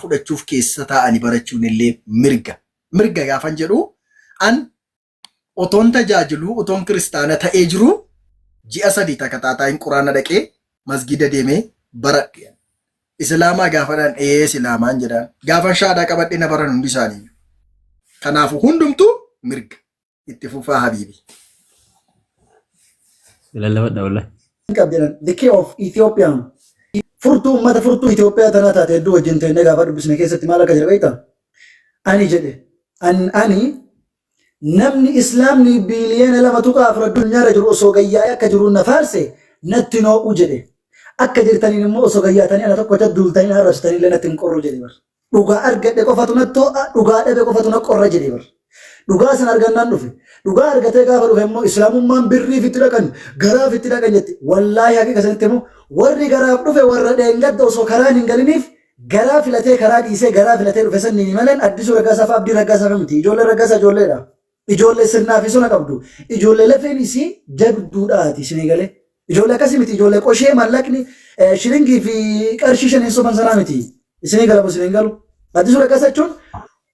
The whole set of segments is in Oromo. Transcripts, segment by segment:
fudhachuuf keessa taa'anii barachuun illee mirga. Mirga gaafan jedhu an otoon tajaajiluu otoon kiristaana ta'ee jiru ji'a 3 takataataa hin quraana dhaqee masgida deemee baradhe. Islaamaa gaafadhaan ee islaamaan jedhaan. Gaafan shaadaa qabadhe na baran hundi isaanii. Kanaafuu hundumtuu mirga. Itti fufaa habiibi. Lallabadha wallahi. Qabdi jedhan the key of Ethiopia furtuu ummata furtuu Itoophiyaa tanaa taate hedduu wajjin teennee gaafa dubbisne keessatti maal akka jedhe beektaa? Ani jedhe an ani namni islaamni biiliyoona 2.4 addunyaarra jiru osoo gayyaa'ee akka jiru na faarse natti noo'u jedhe. Akka jirtaniin immoo osoo gayyaatanii ana tokkocha duultanii na arrabsitanii illee natti hin qorru jedhe bar. Dhugaa argadhe qofatu natti ho'a, dhugaa dhabe qofatu na qorra jedhe bar. Dhugaa sana argannaan dhufe. Dhugaa argatee gaafa dhufe immoo islaamummaan birriif itti dhaqan, garaaf itti dhaqan jetti. Wallaahi haqiiqa sanitti immoo warri garaaf dhufe warra dheengadda osoo karaan hin galiniif garaa filatee karaa dhiisee garaa filatee dhufe sanniini maleen Addisuu Raggaasaa fi Abdii Raggaasaa miti. Ijoollee Raggaasaa ijoolleedha. Ijoollee sirnaa fi sona qabdu. Ijoollee lafeen isii jabduudhaati isinii galee. Ijoollee akkasii miti. Ijoollee qoshee mallaqni shilingii fi qarshii shaniin soban sanaa miti. Isinii galamu isin hin galu. Addisuu Raggaasaa jechuun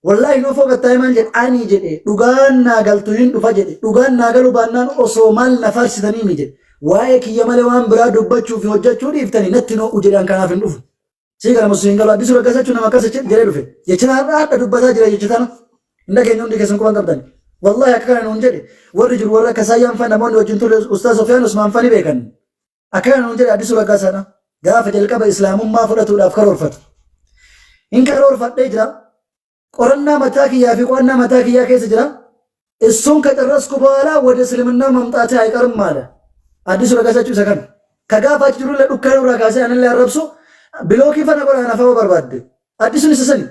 wallaahi nuufoo gattaa'ee maal jedhe ani jedhe dhugaan naa galtu hin dhufa jedhe dhugaan naa galu baannaan osoo maal na faarsitanii mi jedhe waa'ee kiyya malee waan biraa dubbachuu fi hojjechuu dhiiftanii natti noo'u jedhan kanaaf hin dhufu. Sii kana musu hin galu Addisuu Raggaasaa jechuun nama akkas jedhee dhufe. Jecha har'a hadha dubbataa jira jecha tana. Hin dhageenye hundi keessan quban qabdan. Wallaahi akka kana nuun jedhe warri jiru warra akka Saayyaan fa'a namoonni wajjin turre Ustaaz Sofiyaan Usmaan fa'a ni beekan. Akka kana nuun jedhe Addisuu Raggaasaadha. Gaafa jalqaba Islaamummaa fudhatuudhaaf karoorfatu. Hin karoorfadhee jira. Qorannaa mataa kiyyaa fi qo'annaa mataa kiyyaa keessa jira. እሱን ከጨረስኩ በኋላ ወደ እስልምና መምጣቴ አይቀርም አለ። አዲሱ ረጋሳ jechuun isa kana. Ka gaafa achi jirullee dhukkee nurraa kaasee anillee arrabsu bilookii fana godha anafama barbaadde. Addisuun isa sani.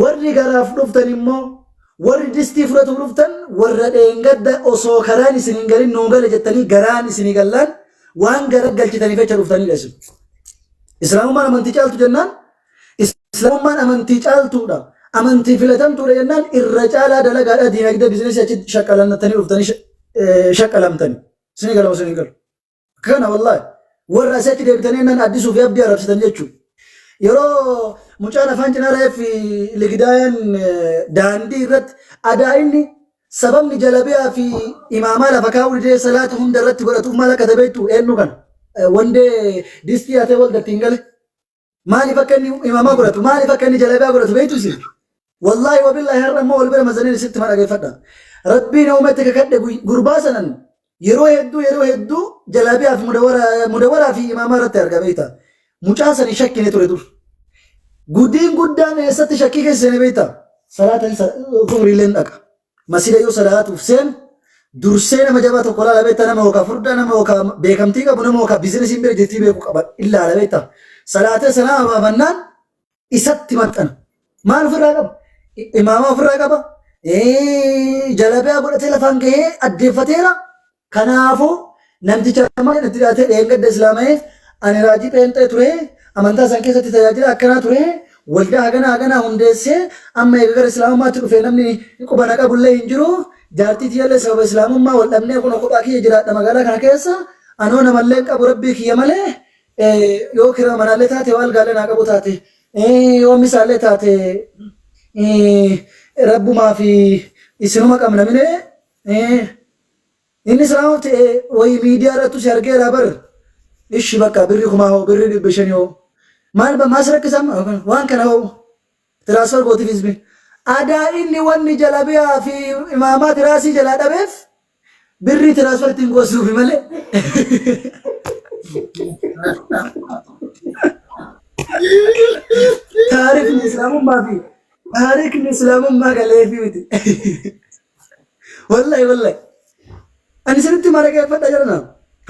Warri garaaf dhuftan immoo warri distii fudhatuuf dhuftan warra dheengadda osoo karaan isin hin galin nuu gale jettanii garaan isinii gallaan waan gara galchitaniif jecha dhuftanidha isin. Islaamummaan amantii caaltu jennaan Islaamummaan amantii caaltuudha. Amantii filatamtuudha jennaan irra caalaa dalagaadha diinagdee bizinesii achi shaqqalannattanii dhuftanii shaqqalamtanii. Isinii galama isinii galu. Kana wallaahi warra asii achi deebitanii jennaan addisuu fi abdii arrabsitan jechuudha. Yeroo mucaan afaan cinaa reef ligidaayaan daandii irratti adaa inni sababni jalabiyaa fi imaamaa lafa kaa'uu didee salaata hunda irratti godhatuuf maal akka ta'e beektu eenyu kana. Wandee distii hatee wal gattiin gale. Maaliif akka inni imaamaa godhatu, maaliif akka inni jalabiyaa godhatu beektu isin? Wallaahi wabillaahi har'a immoo wal bira mazaniin isitti ma dhageeffadha. Rabbiin uumetti kakadhe gurbaa sanan yeroo hedduu yeroo hedduu jalabiyaa fi mudawaraa fi imaamaa irratti arga beekta. Mucaa sani shakkine ture dur. Gudiin guddaan eessatti shakkii keessa seene beekta? Salaata zuhriileen dhaqa. Masjida yoo salaatuuf seenu dursee nama jabaa tokko laala beektaa nama yookaan furdaa nama yookaan beekamtii qabu nama yookaan biizinasiin bira jirtii beeku qaba ilaala beektaa. Salaatee sanaa baafannaan isatti maxxana. Maal ofirraa qaba? Imaamaa ofirraa qaba. Jalabiyaa godhatee lafaan gahee addeeffateera. Kanaafuu namticha amma itti dhiyaatee dheengadda islaama'ee ani raajii pheenxee ture amantaa san keessatti tajaajila akkanaa ture waldaa haganaa haganaa hundeessee amma eega gara islaamummaatti dhufee namni quba na qabullee hin jiru jaartii tiyyallee sababa islaamummaa wal dhabnee kunoo kophaa kiyya jiraadha magaalaa kana keessa anoo namallee hin qabu rabbii kiyya malee yoo kira manaallee taate yoo algaallee naa qabu taate yoo misaallee taate rabbumaa fi isinuma qabna minee Inni islaama ta'e wayi miidiyaa irrattu si argeera bar. Ishi bakka birri kumaa hoo birri 500 hoo. Maal ba maas rakkisan waan kana hoo. Tiraasfar gootiif hizbi. Adaa inni wanni jalabiyaa fi imaamaa tiraasii jalaa dhabeef birrii tiraasfar ittiin goosisuufi malee. Taarikni islaamummaa fi taarikni islaamummaa galeefi miti. Wallahi wallahi. Ani isinitti mara geeffadha jedhana.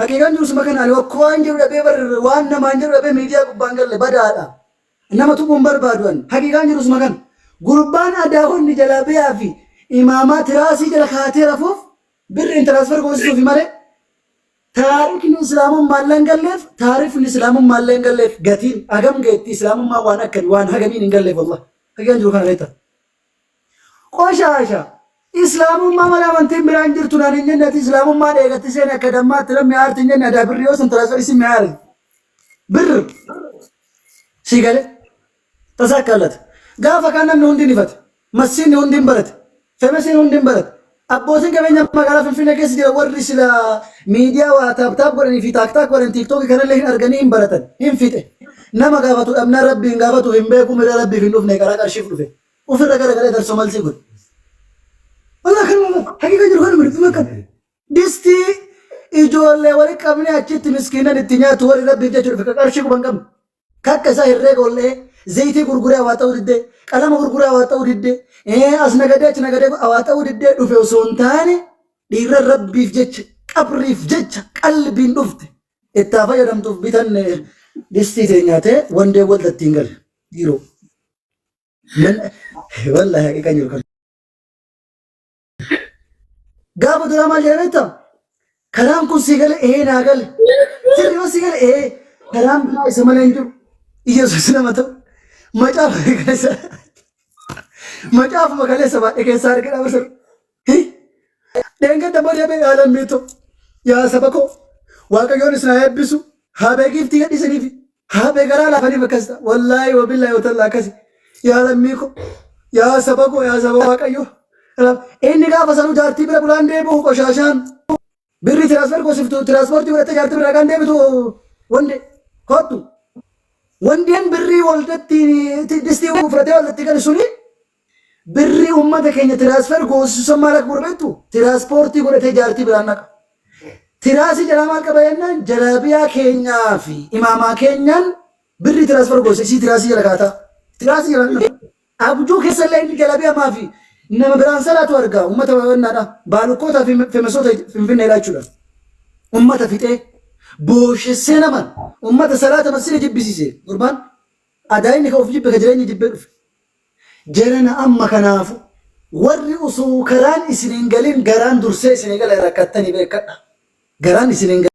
Haqiiqaan jiru suma kana ani wakko waan jedhu dhabee bar waan namaan jedhu dhabee miidiyaa gubbaan galle badaadha. Nama tuquun barbaadu ani. Haqiiqaan jiru suma kana. Gurbaan adaawonni jalaa biyaa fi imaamaa tiraasii jala kaatee rafuuf birriin tiraasfer goosisuufi malee taarikni islaamummaa illee hin galleef taarifni islaamummaa illee hin galleef gatiin hagam geetti islaamummaa waan akkami waan hagamiin hin galleef wallah. Haqiiqaan jiru kana beektaa. Qoshaasha! Islaamummaa malee amantiin biraa hin jirtu naan hin jenne ati islaamummaa dheegatti seeni akka dammaatti namni aarti hin jenne adaa birri yoo san transfer isin mi'aari. Birr. Sii galee. Tasaakkaallata. Gaafa kaan namni hundi ni ifate. Massiinni hundi hin barate. Femesiin hundi hin barate. Abbootiin qabeenya magaalaa Finfinnee keessa jira warri sila miidiyaa waa taap taap godhanii fi taak taak godhan tiiktookii kanallee hin arganii hin baratan. Hin fixe. Nama gaafatu dhabnaan rabbi hin gaafatu hin beeku mira rabbiif hin dhufne karaa qarshiif dhufe. Ofirra garagalee darsoo malsii godhe. Walaa kanuma haqiqa jiru kanuma dubbii makka. Distii ijoollee wali qabnee achitti miskiinan itti nyaatu warri rabbiif jecha dhufe ka qarshii quban qabne. Kakka isaa herreega ol dha'ee zayitii gurguree hawaa ta'uu diddee qalama gurguree hawaa ta'uu diddee as nagadee achi nagadee hawaa ta'uu diddee dhufe osoo hin taane dhiirra rabbiif jecha qabriif jecha qalbiin dhufte ittaa fayyadamtuuf bitanne distii tee nyaatee wandee waldatti hin gale dhiiroo. Wallahi haqiqaan jiru kana. Gaafa duraa maal jedhame beektaa? Karaan kun sii gale ee naa gale. Sirri yoo sii gale ee karaan biraa isa malee hin jiru. Iyyasuus nama ta'u. Macaafa kaleessa macaafuma kaleessa baadhee keessaa arge dhaaba sirri. Dheengadda immoo deebi'ee yaa lammii too yaa saba koo Waaqayyoon isin haa eebbisu haa beekiiftii gadhiisaniifi Haadha garaa laafaniif akkas ta'a. Wallaahi wabillaahi watallaa akkasi. Yaa lammii koo, yaa saba koo, yaa saba Waaqayyoo. Inni gaafa sanuu jaartii bira bulaan deebi'u qoshaashaan. Birri tiraansfer goosiftu tiraanspoortii godhattee jaartii bira kan deebitu wande kottu. Wandeen birrii waldatti distii fudhatee waldatti galu suni birrii uummata keenya tiraansfer goosisu maal akka godhu beektu tiraanspoortii godhatee jaartii biraan naqa. Tiraasii jalaa maal qaba jennaan jalaabiyaa keenyaa fi imaamaa keenyaan birrii tiraansfer goosise isii tiraasii jala kaataa. Tiraasii jala naqa. Abjuu keessa illee inni jalaabiyaa fi nama biraan salaatu argaa uummata babal'aadha. Baalukkootaa fi femesoota finfinneedha jechuudha. Uummata fixee booshessee naman uummata salaata masjida jibbisiise gurbaan adaa inni ka of jibbe ka jireenya jibbee dhufe. Jarana amma kanaafu warri osoo karaan isin hin galin garaan dursee isin gala rakkattanii beekadha. Garaan isin hin